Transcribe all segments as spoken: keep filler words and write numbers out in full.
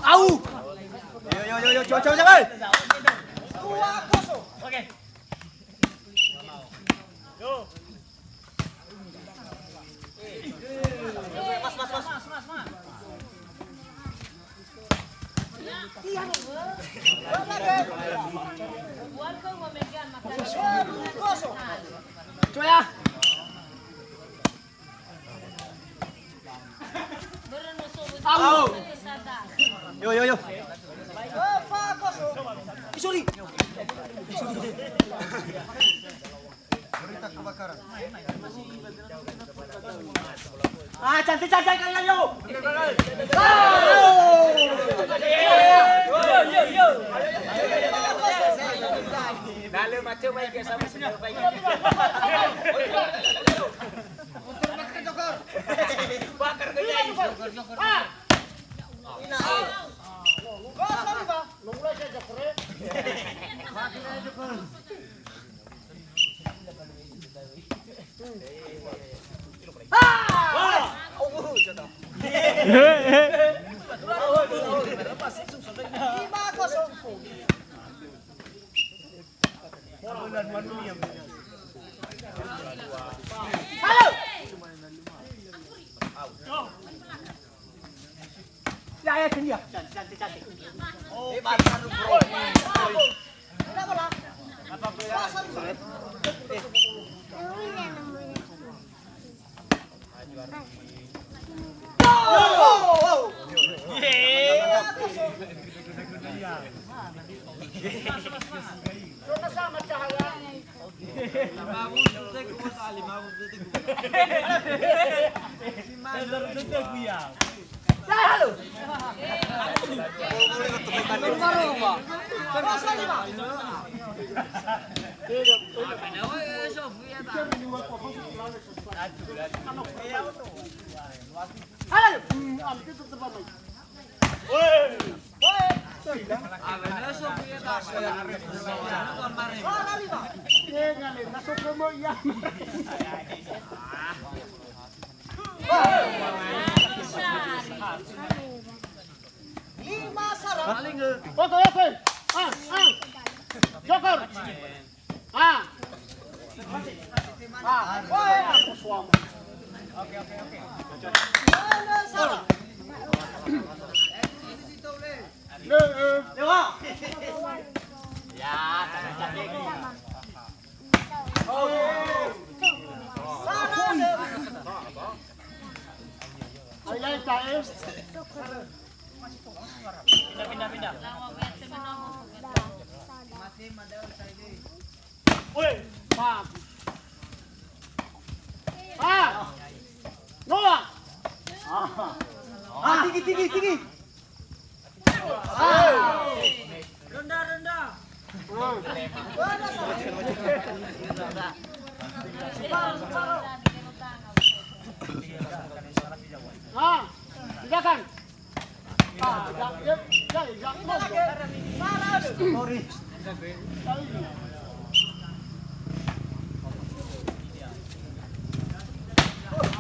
Au! Yo, yo, yo, yo, coba, coba, coba. Dua kosong. Oke. Yo. Mas, mas, mas. Coba ya. Au. Yo, yo, yo. Sorry. Ah, cantik, cantik, cantik, yo. Lalu macam baik ya, sama sini baik. Bakar gaya. Ya, ya, sini ya. Cantik, cantik, cantik. Lima sarang. Oke, oke. Ah, ah. Joker. Ah. Ah, oke, oke, oke. Lima sarang. Lima. Ya, cantik, cantik. Pindah, pindah, pindah. Ah. Noah. Ah. Ah, tinggi, tinggi, tinggi. Rendah, rendah. Ah, silakan. Ah, ya, ya, ya, ya. Sorry.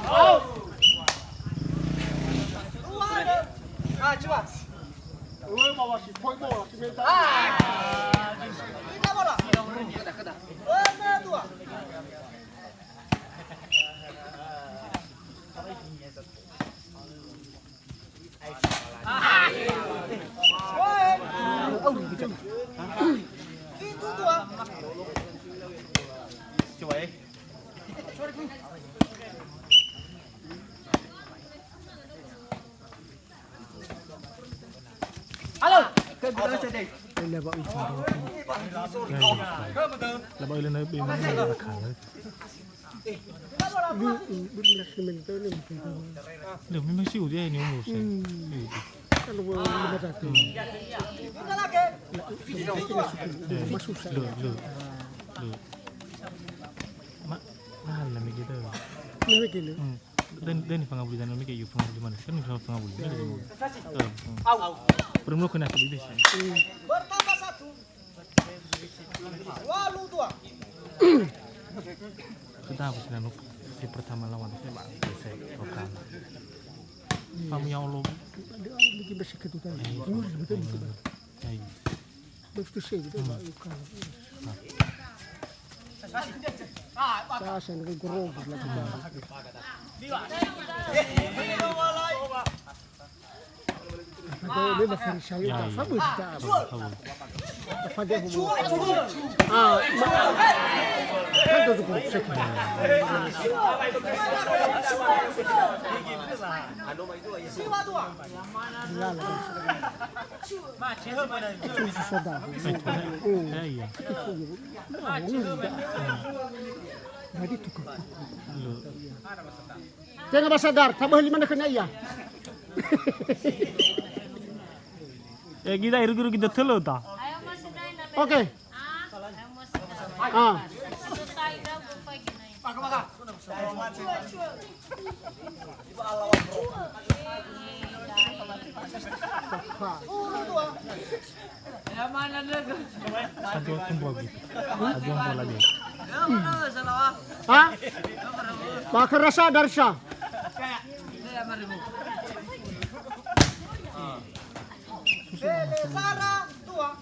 Au. Ah, coba. Oi, bawa si poi bola, si mental. Ah. Kita bola. Kena, kena. Kena dua. Ah. Oi. Itu dua. Coba, eh. Halo. Ke bukan sedih. Laba upa. Laba ulen na bi mana na kala. Lu, lu, lu, lu, lu, lu. Lu, memang sih udah ini umur saya. Hmm. Iya. Kalau gua lima ratus. Hmm. Lu, lu, lu. Ma-, Nah, la mege deh. Ini mege deh. Hmm. Dan, dan fangawuli dan mege yu fangawuli mana? Kan fangawuli. Kan fangawuli. Eh, hmm. Belum lo kena sebut sih. Bertambah satu. Walu dua. Kita harus nanu si pertama lawan saya, Bang. Saya program. Kamu ya Allah. Ada orang bikin bersih ketukan. Iya. Betul, betul. Iya. Betul sih, gitu, Pak. Bukan. Saya, saya dengan gerobak lagi, Pak. Apa dia, dia nak cari saya, ya, Pak? Iya. Apa betul? Apa? Apa dia hubungan? Ah, ma-, kan itu cukup. Iya, lah. Itu susah dah. Eh, iya. Nah, ini udah. Jadi tukang. Lu. Tenga ba sadar, taböhö lima na khönia ia. Eh, kita iru-iru kita telo ta. Oke. Ah. Satu kumpul gitu. Satu kumpul lagi. Hah? Makan rasa dari sa. Bele Sara dua.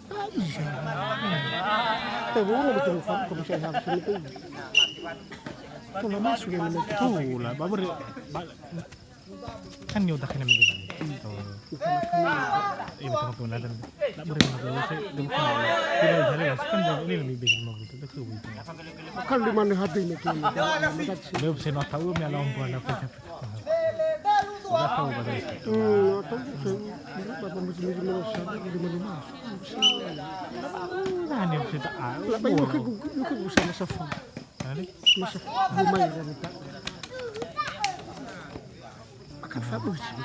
Tahu betul, Pak, kalau saya harus itu. Kalau masuk yang betul. Tuh lah, Bapak, Pak. Kan nyoda kena mege bang. Iya, betul, betul. Nah, boleh mengatakan saya, dia bukan. Tidak bisa lewat. Kan jawab ini lebih baik lima puluh, tapi aku begitu. Kan di mana hati ini, kan? Dia bisa nak tahu, ya, lawan bola apa. Tidak tahu, Pak. Hmm, atau saya, bapak mesti, mesti merasa, di mana masuk. Nah, ini bisa tak, ah, lah, Pak, bola. Yuk, yuk, yuk, sama Safa. Mana ni? Sama Safa. Rumah yang kita. Akan fabu sih.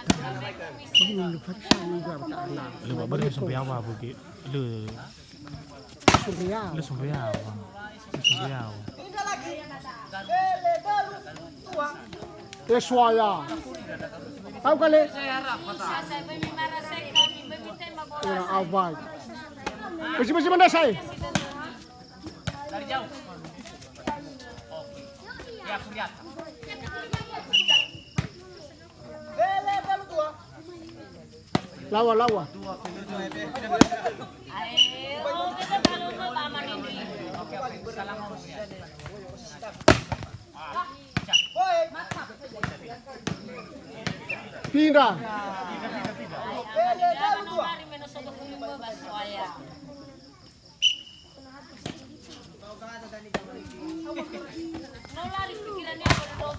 Ini lu faksa juga, tak kenal. Lu baru sampai awal, Bu, Ki. Lu. Sampai awal. Lu sampai awal. Lu sampai awal. Eh, suaya. Tahu kali? Ora awal. Besi, besi mana saya? Dari jauh. Oke. Lihat, lihat. Lawa, lawa. Pindah.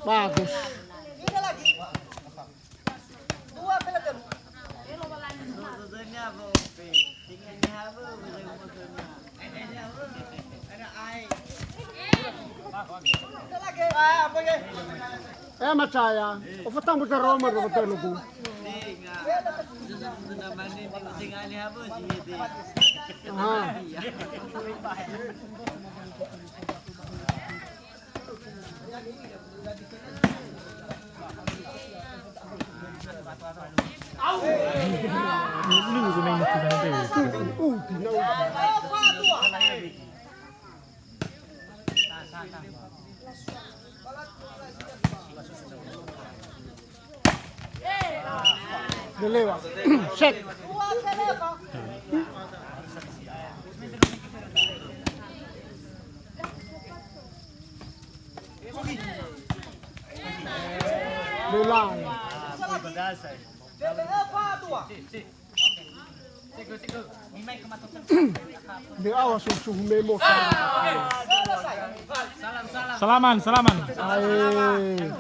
Bagus. Eh, macaya. Ofatang buta Roma, buta lugu. Aha. Dia lewat. Set. Bola. Dia awas suhu memo. Salaman, salaman. Ae.